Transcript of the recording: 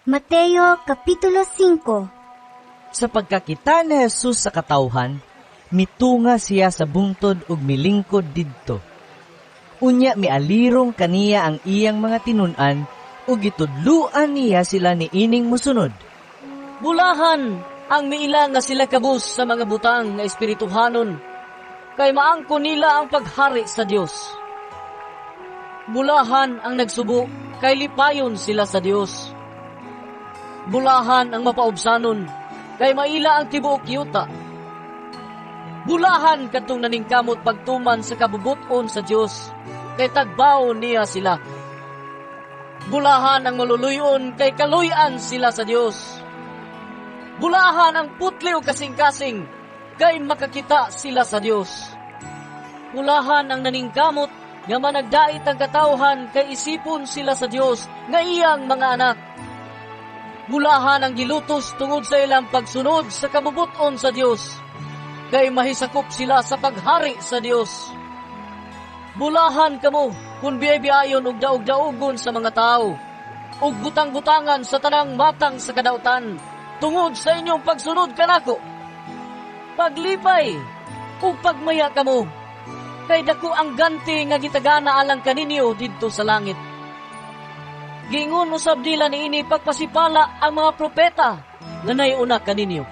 Mateo Kapitulo 5. Sa pagkakita ni Jesus sa katawhan, mitunga siya sa bungtod ug milingkod didto. Unya mialirong kaniya ang iyang mga tinun-an ug gitudluan niya sila niining mosunod. Bulahan ang miila nga sila kabus sa mga butang nga espirituhanon, kay maangkon nila ang paghari sa Dios. Bulahan ang nagsubo, kay lipayon sila sa Dios. Bulahan ang mapaubsanon, kay maila ang tibuok yuta. Bulahan kadtong naningkamot pagtuman sa kabubut-on sa Dios, kay tagbaon niya sila. Bulahan ang maluluyon, kay kaluy-an sila sa Dios. Bulahan ang putli o kasing-kasing, kay makakita sila sa Dios. Bulahan ang naningkamot nga managdait ang katawhan, kay isipon sila sa Dios nga iyang mga anak. Bulahan ang gilutos tungod sa ilang pagsunod sa kabubut-on sa Dios, kay mahisakop sila sa paghari sa Dios. Bulahan kamo kung biyay-biyayon ug daog-daogon sa mga tao, ug butang-butangan sa tanang matang sa kadautan, tungod sa inyong pagsunod kanako. Paglipay ug pagmaya kamo, kay dako ang ganti nga gitagana alang kaninyo didto sa langit. Giingon usab nila niini pagpasipala ang mga propeta nga naiuna kaninyo.